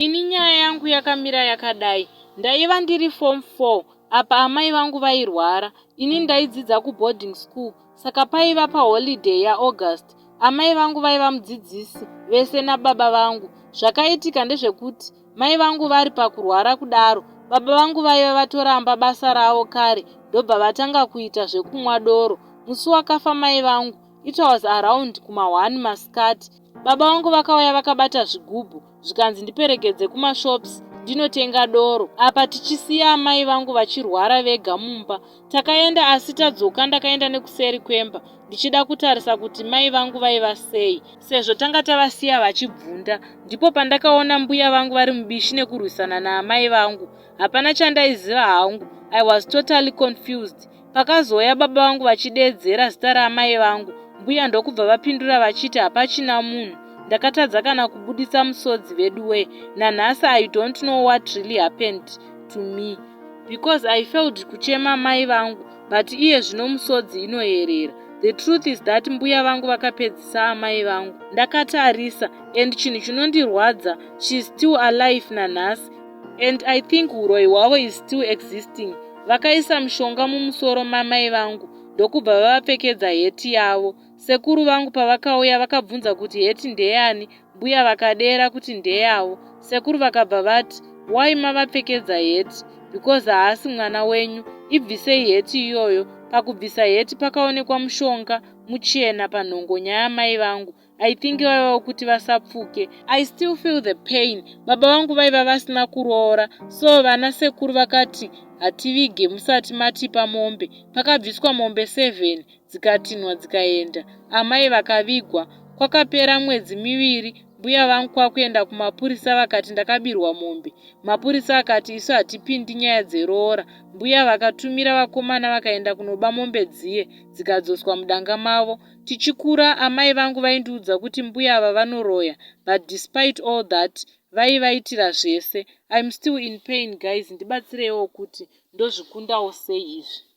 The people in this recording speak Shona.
Ini nyaya yangu yakamira yakadai. Ndaiva ndiri form 4 apa amai vangu vairwara. Ini ndaidzidza kuboarding school saka paiva paholiday yaAugust. Amai vangu vaiva mudzidzisi vese nababa vangu. Zvakaitika ndezvekuti mai vangu vari pakurwara kudaro, baba vangu vaiva vatoramba basa ravo kare ndobva vatanga kuita zvekumwa doro. Musi wakafa mai vangu it was around kuma1 masikati. Baba vangu vakauya vakabata zvigubhu zvikanzi ndiperekedze kumashops ndinotenga doro apa tichisiya amai vangu vachirwara vega mumba. Takaenda asi tadzoka ndakaenda nekuseri kwemba ndichida kutarisa kuti mai vangu vaiva sei sezvo tanga tavasiya vachibvunda. Ndipo pandakaona mbuya vangu vari mubishi nekurwisana naamai vangu. Hapana chandaiziva hangu, I was totally confused. Pakazouya baba vangu vachideedzera zita raamai vangu, mbuya ndokubva vapindura vachiti hapachina munhu. Ndakatadza kana kubudisa musodzi veduwee. Nanhasi I don't know what really happened to me because I failed kuchema mai vangu but iye zvino musodzi inoyerera. The truth is that mbuya vangu vakapedzisa amai vangu. Ndakatarisa and chinhu chinondirwadza, she is still alive nanhasi and I think uroyi hwavo is still existing. Vakaisa mushonga mumusoro mamai vangu ndokubva vavapfekedza heti yavo. Sekuru vangu pavakauya vakabvunza kuti heti ndeyani, mbuya vakadera kuti ndeyavo. Sekuru vakabva vati why mavapfekedza heti because haasi mwana wenyu, ibvisei heti iyoyo. Pakubvisa heti pakaonekwa mushonga muchena panhongonya yamai vangu. I think vaiva kuti vasapfuke. I still feel the pain. Baba vangu vaiva vasina kuroora, so vana sekuru vakati hativige musati matipa mombe. Pakabviswa mombe 7 dzikatinhwa dzikaenda. Amai vakavigwa. Kwakapera mwedzi miviri mbuya vangu kwakuenda kumapurisa vakati ndakabirwa mombe. Mapurisa akati isu hatipindi nyaya dzeroora. Mbuya vakatumira vakomana vakaenda kunoba mombe dziye dzikadzoswa mudanga mavo. Tichikura amai vangu vaindiudza kuti mbuya ava vanoroya but despite all that vaivaitira zvese. I'm still in pain guys, ndibatsireiwo kuti ndozvikundawo sei izvi.